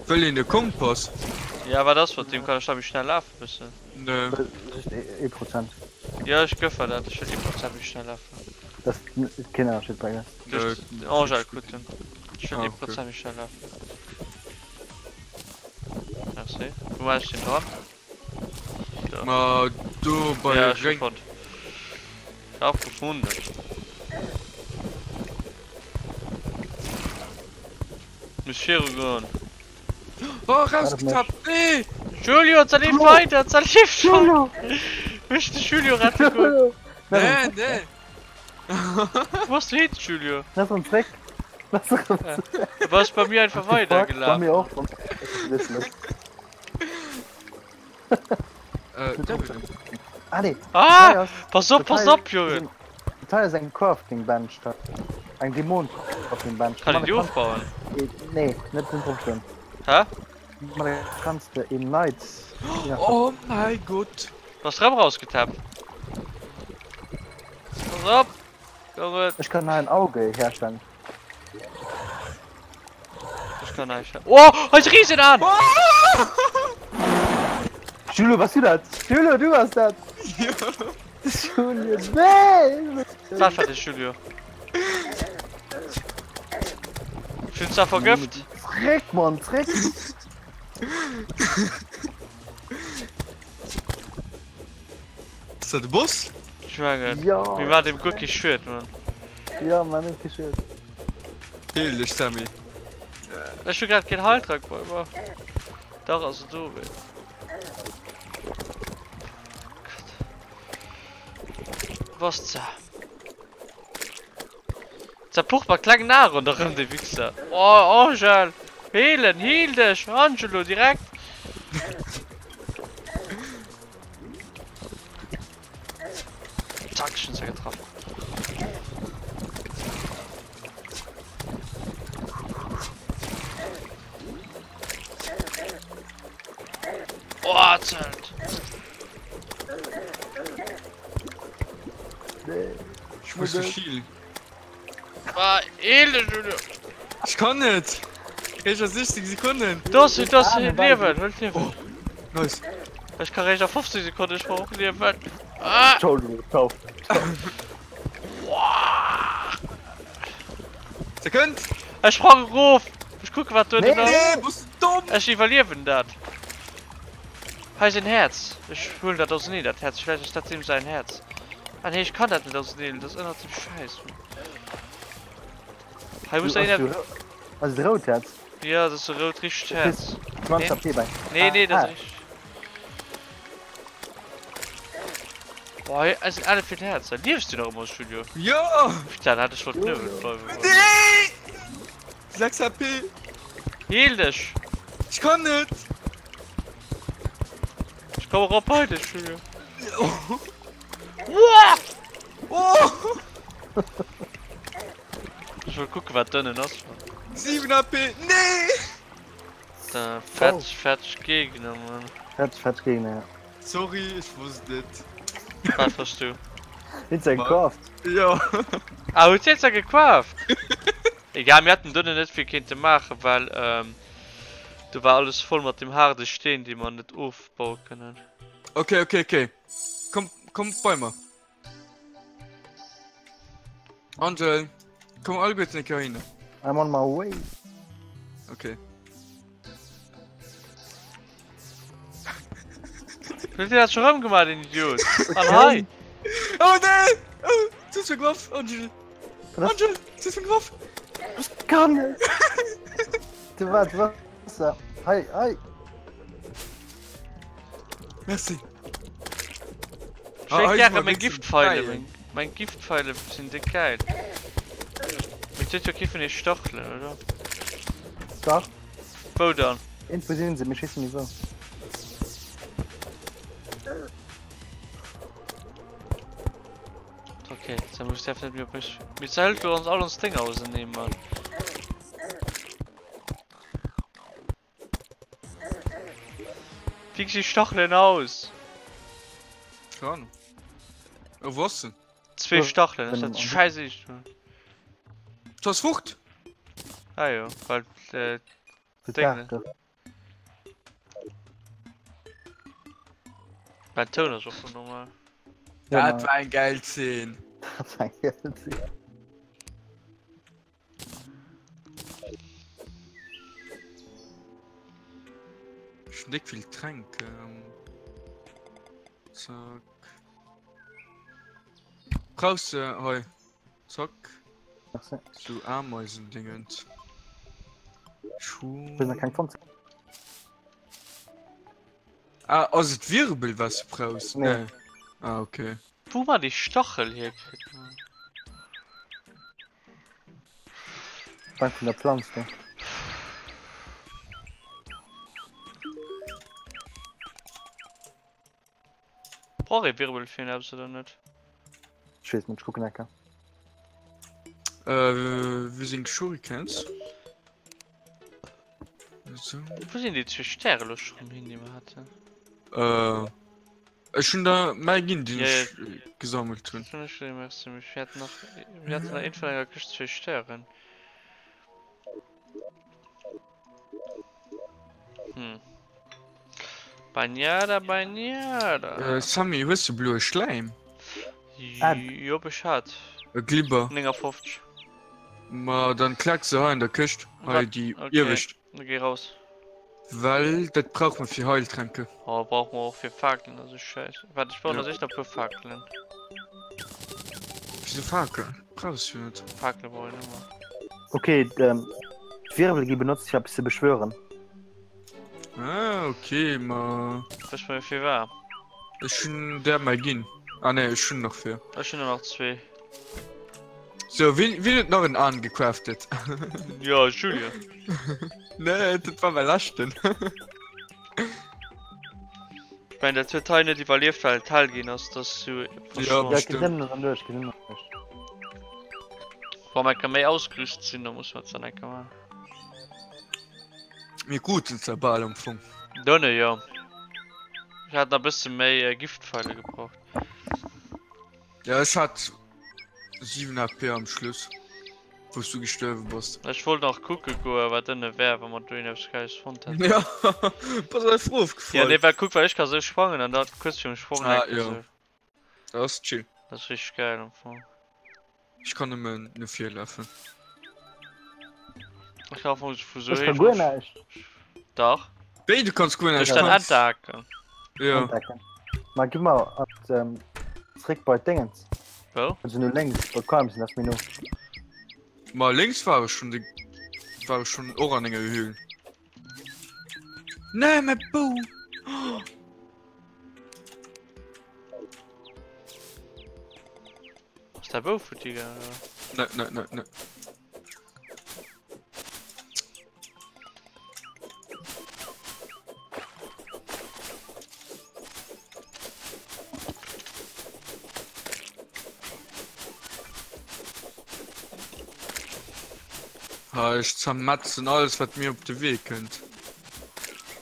Wëll een e Kompass? Ja wat ass mat deem? Kann ech da méi schnell lafen bëssen? Nee. Just ee Prozent. Jo ech gëff der dat, ech wëll ee Prozent méi schnell lafen. Dat ass keen Ënnerscheed bei eis. Duerch den Angel krut en. Ech wëll ee Prozent méi schnell lafen. Merci. Wou maan ech den dran? Da. Ma do bei Ja, ech hu Réng. fonnt. Hab gefunden. Muss viru goen. Oh, rausgetappt! Nee! Julio, zerleeft weider, zerleeft weider! Mech de Julio rette goen. Nee, nee! Wou ass du hin, Julio? Lass uns weg! Lass uns weg! Du bass bei mir einfach Bei mir weidergelaf. och. Äh, Devil. Ah nee. Ah! Pass op, pass op, Jongen! Dat hei ass eng Crafting Bench, dat eng Dämon Crafting Bench. Kann een déi ofbauen? Nee, net net opstoen. Hä? Ma da kanns de een neit. Oh mäi Gott! Bass rëm rausgetappt? Pass op! Gouf et. Ech kann hei en Auge herstellen. Ech kann näischt. Oh! Hei ass e Riesenaan! Julio, bass du dat? Julio, du bass dat! Julio, nee! Wat war de Julio? Ech hunn zwar vergëft. Zréck, Mann, zréck! Ass dat de Boss? Ech mengen. Ja. Mir maan dem guer kee Schued, Mann. Ja, man net kee Schued. Heel dech, Sammy. Ech hu grad keen Heiltrank bei mer. Dach ass en do, mee. Gott. Was za? Zerpucht mat klengen Ae ronderëm, dee Wichser. Oh, Angel! Heelen, heel dech! Angelo, direkt! Zack, schon se getraff. Oh, Zelt! Nee. Ich muss so schielen. Ah, Ele, Julia. Ich kann net. Réischt a 60 Sekonnen. Do ass, do ass Liewen, huel d'Liewen. Oh, nice. Ech ka réischt a 50 Sekonnen, ech brauch och Liewen. Ah! Ciao, Julia, ciao. Sekund. Ech sprang erof. Ech kucke wat do Nee, ass. Nee, bist du dumm? Ech iwwerliewen dat. Hei ass een Häerz. Ech huelen dat auseneen, dat Häerz. Vläicht ass dat deem säin Häerz. Ah nee, ech kann dat net auseneen, dat ass ënnert dem Schäiss. Hei muss een. Ass et rout Häerz? Ja, dat ass e rout richtegt Häerz. 20 AP bei. Nee, nee, dat ass richteg. Boah, hei sinn alle vill Häerzer. Liefs du nach ëmmer, Julio? Jo! Putain, hat ech wollt nuewel bleiwen. Nee! 6 AP! Heel dech! Ech kann net! Ech komm erop bei dech, Julio. Oh. Uah! Oh! Ech wëll kucken, wat dënnen ass. 7 AP! Nee! Da, fetch, fetch Gegner, Mann. Fetch, fetch Gegner, ja. Sorry, ech wosst net. Wat wosst du? Huet se gecraft? Jo. Ah, huet se se gecraft? Egal, mir hätten dënnen net vill kéinte maachen, well ähm, do war alles voll mat dem haarde Steen, dee mer net ofbaue kënnen. Okay, okay, okay. Komm, komm bei mer. Angel, komm alleguerten eng Kéier hinne. I'm on my way. Okay. Huet dir dat scho rëm gemaach, den Idiot? An hei! Oh nee! Oh, du hues meng Waff, Angel! Angel, du hues meng Waff! Ech kann net! Du wat, Wasser? Hei, hei! Merci. Ech wéilt gäre meng Giftpfeile, meng Giftpfeile sinn déck geil. Mee et huet jo kee vun iech Stachelen, oder? Dach. Wou dann? Irgendwou sinn se, mee ech weess net méi wou. Okay, da muss ich net méi op mech. Mee ze hëlt ons all ons Dénger auseneen, Mann. Wéi gesi Stachelen aus? Keine Ahnung. Oh, wo ass en? Zwee Stachelen, das ist das scheiße. Das ass fort! Ah jo, well äh, Ding, ne? Mein Toun ass och schon normal. Dat war eng geil Szene. Dat war eng geil Szene. Ech hunn déck vill Tränk. Zack. Brauchs de hei? Zack. Merci. Sou Ameisendingens. Ech hunn nach keng fonnt. Ah, ass et Wirbel was du brauchs? Nee. Nee. Ah, okay. Wou man déi Stachel hierkritt? Dank vun der Pflanz, ne? Brauch ee Wirbel fir eppes oder net? Ech weess net, ech kucken enker. Äh, wéi sinn Shurikens? Sou. Wou sinn déi zwee Stäre lo schonn hin, déi mer haten? Äh, ech hunn der mäi ginn, deen Ja, ja. ech gesammelt hunn. Dat hunn ech gesinn, merci. Mee mir haten nach, mir haten nach iergendwann enger Këscht zwee Stären. Hm. Banjada, Banjada. Äh, Samy, hues du bloe Schläim? Jop, ech hat. E Glibber. 59. Ma dann klack se hei an der Këscht. Hei, déi Okay. iewescht. Da geh raus. Well dat brauch mer fir Heiltränke. Oh, brauch mer och fir Fakelen, also Scheiß. Warte, ich brauch Ja. noch echt ein paar Fakelen. Wieso Fakelen? Brauchst du net. Fakelen brauch ich nicht mehr. Okay, d'Wirbel gi benotzt fir eppes ze beschwören. Ah, okay, ma. Wësch mal, wie viel war? Ech hunn der mei ginn. Ah ne, ech hunn nach fir. Ech hunn der nach zwee. So, wien, wien huet nach en Aan gecraftet? Ja, Julien. Nee, dat war mäi leschten. Ich mein, dat huet hei net iwwerlieft, well et hell ginn ass, dass du Ja, verschwommen. Ja, bestimmt. gesinn an duerch, gesinn an duerch. Wa mer enker méi ausgerüst sinn, da muss mer et dann enker maachen. Mir kruten se bal am Fong. Donne, jo. Ech hat nach e bësse méi äh, Giftpfeile gebraucht. Ja, ech hat 7 AP am Schluss, wou s du gestuerwe bass. Ech wollt nach kucke goen, wat ënne wär, wa mer do een eppes Gäiles fonnt hätten. Ja, bass einfach Ja, ofgefall. nee, well kuck, well ech ka sou sprangen an da kuerz virum Sprong Ah, enke ja. sou. Dat ass chill. Dat ass richteg gäil am Fong. Ech kann nëmmen no vir lafen. Ech kann am Fong vu sou Ech ka héich guer näischt. Dach. Wéi, du kanns guer Duerch näischt? dat Kanns. Enterhaken. Ja. Entdecken. Ma gi mer an ähm, zréck bei d'Déngens. Wou? Also no lénks, bei d'Quamsen, dat ass méi no. Ma lénks war ech schon, de war ech schon och an enger Höhl. Nee, mäi Bou! Oh. Ass däi Bou futti gaangen, oder? Nee, nee, nee, nee. Ha, ech zermetzen alles wat mir op de Wee kënnt.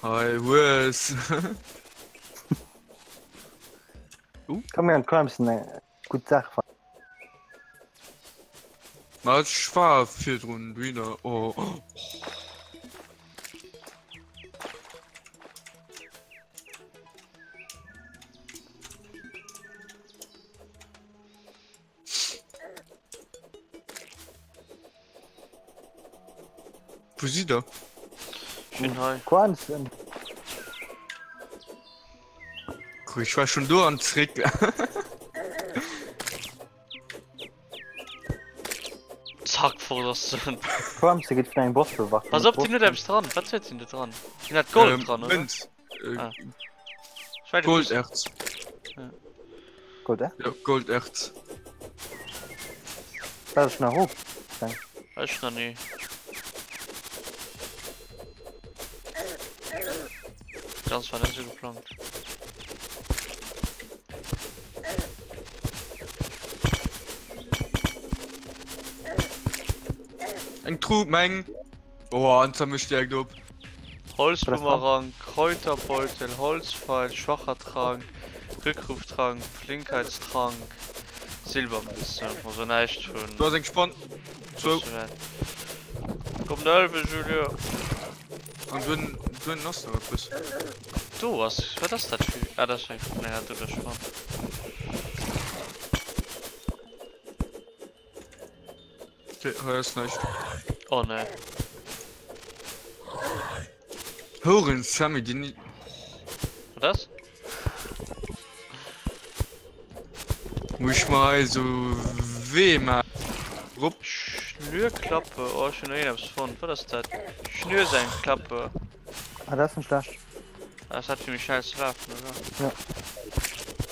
Hei hues. Komm mir an d'Crimson eng gutt Saach fannen. Ma ech war virdrun dohinner. Oh. oh. Wo sidd der? Ech sinn hei. Crimson. Guck, ich war schon do an zréck. Zack, fort ass en. Crimson gëtt vun engem Boss bewacht. Pass op, deen huet eppes dran. Wat huet deen do dran? Deen hat Gold Ähm, dran, oder? Münz. Äh, Ah. Ich weiß, du bist- Golderz. Gold, äh? Ja, Golderz. Dat ass nach hoch. Ech nach nie. Ganz war net so geplant. Eng Truh, meng. Oh, an zermëscht direkt op. Holzbumerang, Kräuterbeutel, Holzpfeil, schwacher Trank, Rückruftrank, Flinkheitstrank, Silbermünze. Also näischt vun. Do ass eng Spann. Zwou. Komm der hëllefen, Julio. An do ënnen ass nach eppes. Do ass. Wat ass dat fir. Ah, dat ass eng vun enger douder Spann. Okay, hei ass näischt. Oh nee. Houren Sammy, déi ni. Wat ass? Muss ich mer hei sou wee ma rop. Schnürklappe, oh ech hunn nach eppes fonnt. Wat ass dat? Schnürsenklappe. Ah, dat ass net schlecht. Ah, dat hat fir méi schnell ze lafen, oder? Ja.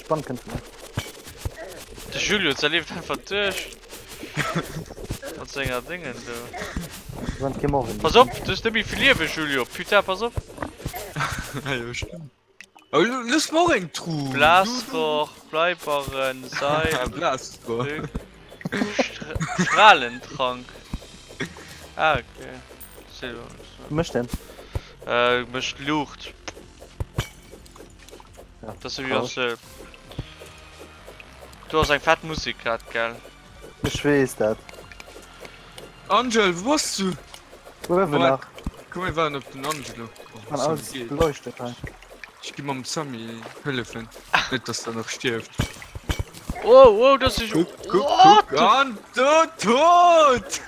Spann kënnt vun De Julio zerleeft einfach duerch. Mat senger Dingen do. Wann kee Morgen. Pass op, du hues net méi vill Liewen, Julio. Putain, pass op. Ja, stimmt. Aber looss mer och eng Truh. Blasrohr, Bleibarren, Seil. Blasrohr. Strahlentrank. Ah, okay. Silber. Mécht den? Äh, mécht Luucht. Ja, Dat ass wéi wann s de. Do ass eng fett Musek grad, gell? Ech weess dat. Angel, wou bass du? Uewen nach. Komm mir waarden op den Angelo. An alles beleuchtet hei. Ech gi mam Sammy hëllefen, net dass der nach stierft. Oh, oh, das ist. Kuck, kuck, kuck, an du tot!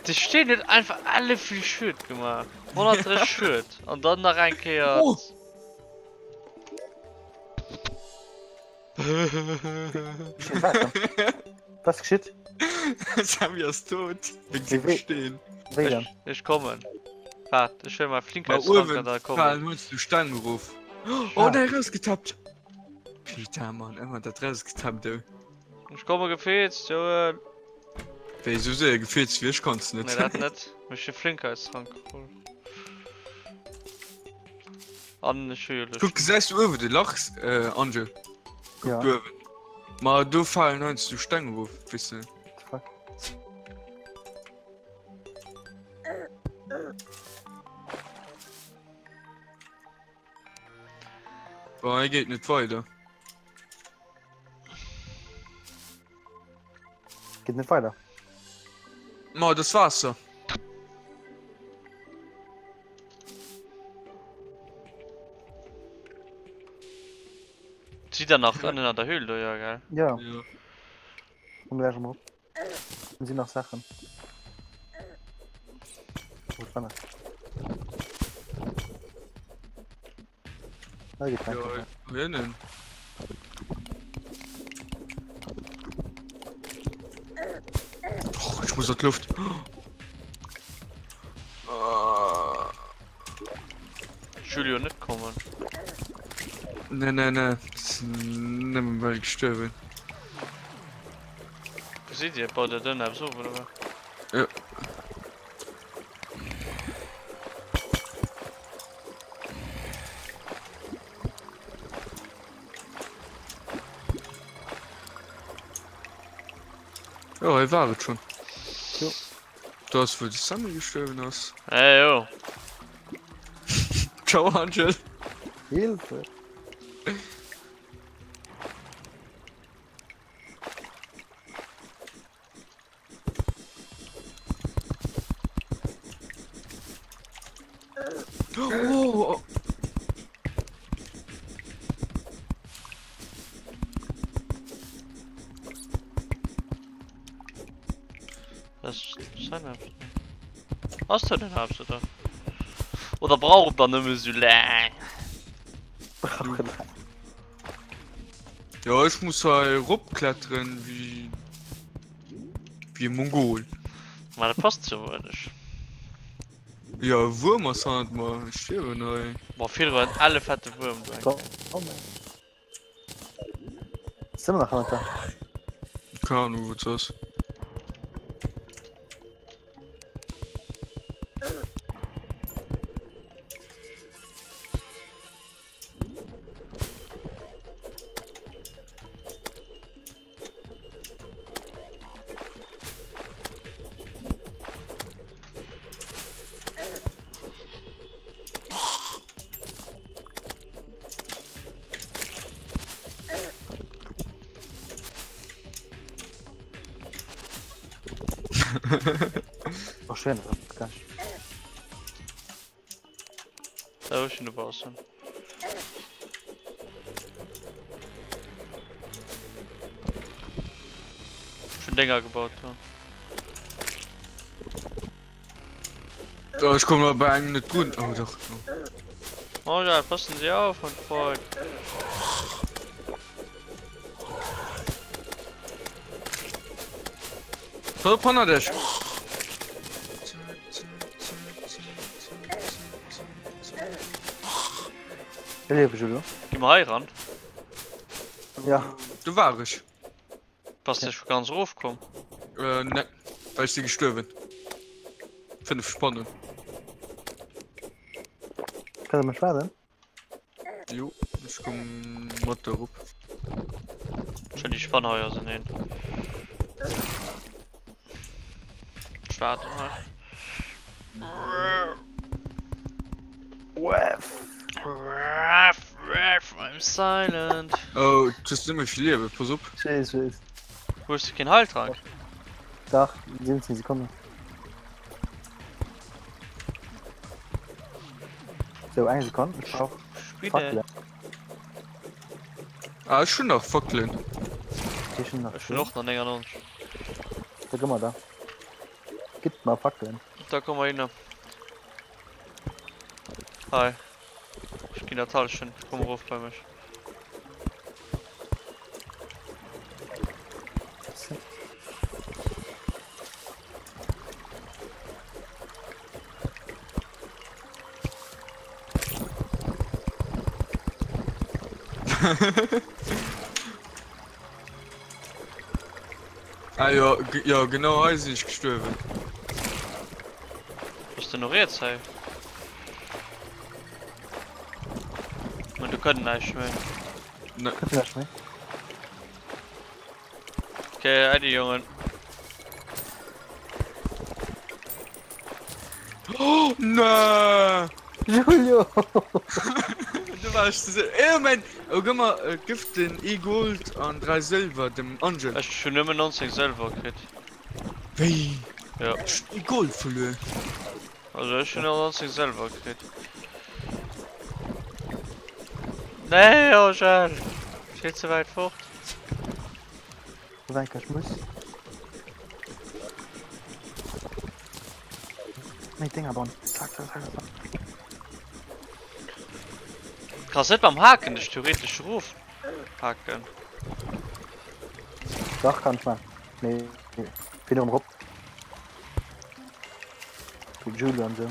De Steen huet einfach elle vill Schued gemaach. 130 Schued. An dann nach eng Kéier. Oh. Was geschitt? Sammy ass tot. Wéinst dem Steen. Wéi dann? Ech kommen. Waart, ech huele mei Ma uewen falen hues du Steng erof. Oh, der rausgetappt. Putain, Mann, ëmmer dat rausgetappt, oh. Ech komme gefeetzt, Joel. Wéi esou séier gefeetzt wéi ech kanns net. Nee, dat net. Mee ech hu Flinkheitstrank geholl. An ech hu jo Kuck, gesäis du uewen de Lach, äh, Angel? Kuck Ja. do uewen. Ma do falen heiansdo Steng erof, weess de. What the fuck? Bon, hei geet net weider. Geet net weider. Ma das Waasser. Sidd der nach ënnen an der Höhl do, jo gell? Ja, Ja. komm gleich emol. Do sinn nach Saachen. Wo dran ass. Da geet Ja, weiter. drinnen. Och, ich muss an d'Luft. Ah. Julio net kommen. Nee, nee, nee. Nëmmen well ich gestuerwen. Wou sidd Dir? Baut der dënn eppes of oder wat? Ja. Jo, hei war et schon. Jo. Do ass wou de Sammy gestuerwen ass. Hey jo. Ciao Angel. Hilfe! Oh, oh. Das Ass dat den Haus oder? Oder brauch et dann nëmme sou laang? Brauch et laang. Ja, ech muss hei eropkletteren wéi wéi e Mongol. Ma dat passt jo wuel nech. Ja, e Wuerm ass hannert mer, ech stierwen hei. Boah, virdru war en elle fette Wuerm do eng Kéier. Komm ey. Ass ëmmer nach hannert der. Keng Ahnung wou se ass. Oh, schön, geil. Da hu ech schon dobaussen. Schon Dinger gebaut da. Oh, ech komme bei engem net drun. Oh doch. Oh ja, passen Sie auf, mein Freund. Pass op hanner dech! Hëllef Julio. Gi mer hei ran. Ja. Do war ech. Bass de scho ganz erof komm? Äh, ne. Well ech si gestuerwen. 5 Spannen. Kann der mech waarden? Jo, ech komm mat der erop. Schon déi Spann hei auseneen. Ech waarden hei. I'm silent. Oh, du hues net méi vill Liewen, pass op. Ech weess, ech weess. Hues du keen Heiltrank? Dach, 17 Sekonnen. Sou, eng Sekonn, ech brauch Spinne. Fackelen. Ah, ech hunn nach Fackelen. Ech hunn nach Ech hunn och nach 99. Da gi mer da. Gitt mer Fackelen. Da komm mer hinner. Hei. Ech ginn der d'Hallschent. Komm erof bei mech. Ah jo, jo genau hei sinn ech gestuerwen. Bass de no riets hei? Mä do kënnt näischt méi. Ne. Kënnt näischt méi. Okay, Äddi Jongen. Oh, nee! Julio! Du war ech ze séier. Eh, mein, oh, gëmm mer, äh, gëff den ee Gold an 3 Sëlwer dem Angel. Ech hunn nëmmen 19 Sëlwer kritt. Wéi? Ja. Ech hunn ee Gold verluer. Also ech hunn 19 Sëlwer kritt. Nee, Angel! Vill ze wäit fort. Wenk ech muss. Méi Dinger bauen. Zack, zack, zack, zack. Kanns net mam Haken dech theoretesch erof haken? Dach kann ech man. Mee fir erëm rop. Fir Julie an sou.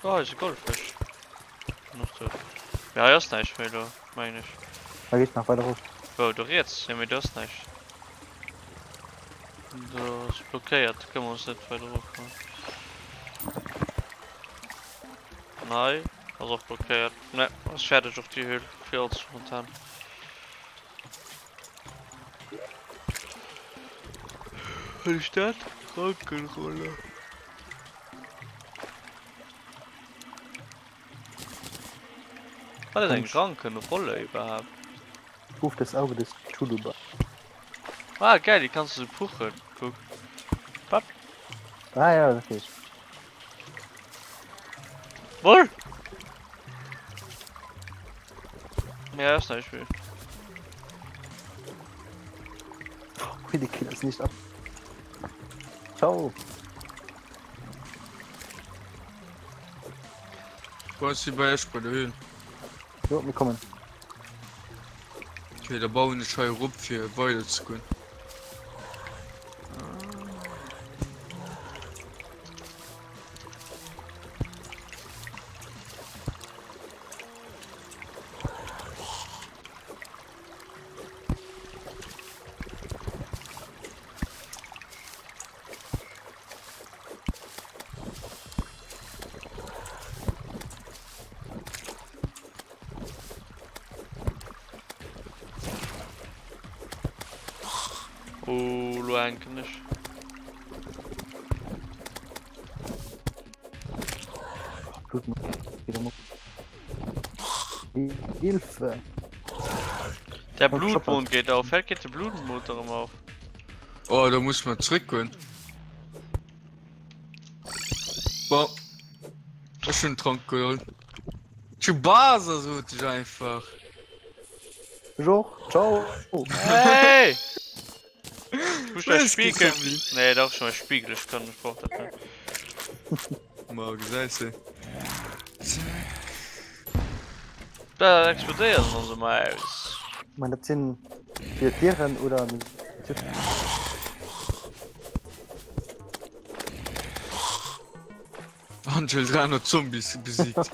Oh, hei ass e Goldfësch. Noch do. Ja, hei ass näischt méi do, mengen ech. Da geet nach weider rop. Wou, do riets? Jo, mee do ass näischt. Do ass blockéiert, do kënne mer ons net weider erof kommen. An hei ass och blockéiert. Ne, ass fäerdeg och déi Höhl fir ons momentan. Wat ass dat? Krankenroller. Wat ass eng Rankenrolle iwwerhaapt? Ruf das Auge des Cthulhu. Ah geil, déi kanns du sou puchen. Kuck. Papp. Ah ja, dat geet. Woll! Ja, ass näischt méi. Ui, die kriegen das nicht ab. Ciao. Wo ass si bei Iech bei der Höhl? Jo, mir kommen. Okay, da bauen ech hei erop fir weider ze goen. Oh, lo hänken ech. Hilfe! Der Blutmond geht auf. Fällt geht de Blutmond erëm auf? Oh, da muss man zréck goen. Bon. Ech hunn Trank geholl. Tschubaser sot ech einfach. Ech och. Ciao. Hey! Ich muss gleich Spiegel. Nee, doch schon mal Spiegel. Ich kann, ich brauch das nicht. Ma gesäis de. Da explodéiert an onsem Haus. Ich mein, dat sinn fir d'Dieren oder den Angel 300 Zombies besiegt.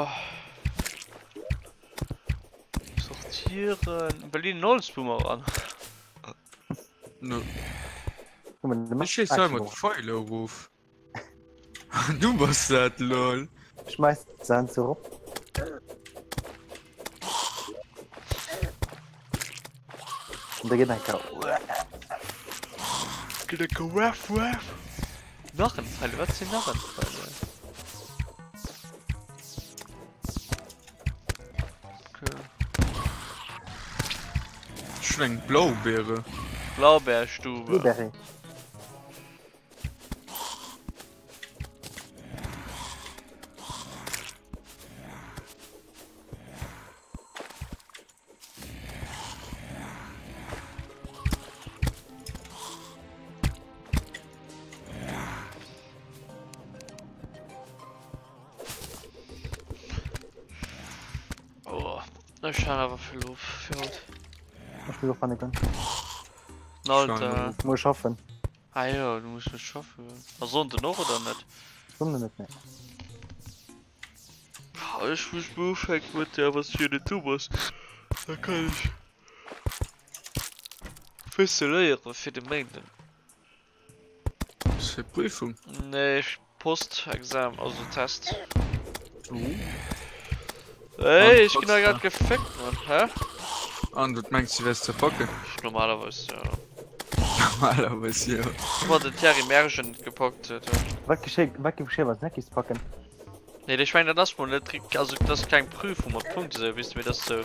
Oh. Sortieren. Berlin Holzboomerang. Nö. Ech schéiss hei mat Pfeiler erof. Du bass dat, lol. Schmeiss se se erop. Und da geht ein K. Geht ein K. Waff, waff. Narrenpfeile, wat sinn Narrenpfeile? Okay. Ech hunn eng Blaubeere. Blaubeerstube. Blueberry. Oh, ech han awer vill of fir haut. Ech muss och hanne goen. Alter. Muss schaffen. Ah jo, du muss net schaffen goen. A Sonnden och oder net? Sonnden net, nee. Ech muss mol ufänken mat der, wanns du jo net do bass, da kann ech bësse léiere fir de Méinden. Was fir Prüfung? Nee, Postexamen, also Test. Oh. Ey, ich ginn da grad geféckt, Mann. Hä? An wat mengs du wärs ze packen? Normalerweis ja. Normalerweis jo. Wann den Thierry Mergen net gepackt huet. Wat geschéit, wat géif geschéien, wann s net géifs packen? Nee, ech mengen dat ass mol net, also dat ass keng Prüfung mat Punkten esou, weess de, mee dat ass sou,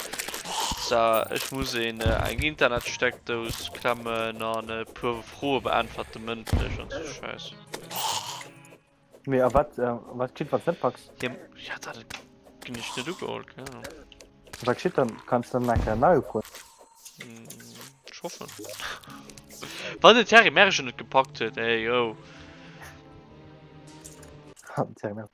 sa ech muss een eng Internetsteckdous klemmen an e puer Froe beäntwerte mëndlech an sou Schäiss. Mee a wat, wat geschitt wann s net packs? Ja, ja dat ginn ech net ugeholl, keng Ahnung. Wat geschitt dann? Kanns dann nach eng Kéier nei ufroen? Ech hoffen. Wann den Thierry Mergen et gepackt huet, ey yo. Thierry Mergen.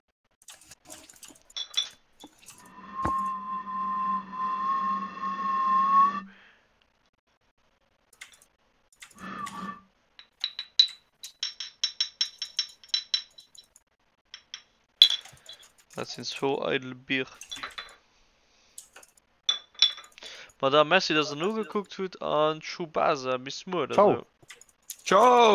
Dat sinn zwou eidel Bier. Ma da merci, dass der nogekuckt hutt an Tschubasa, bis muer oder Ciao. sou. Ciao!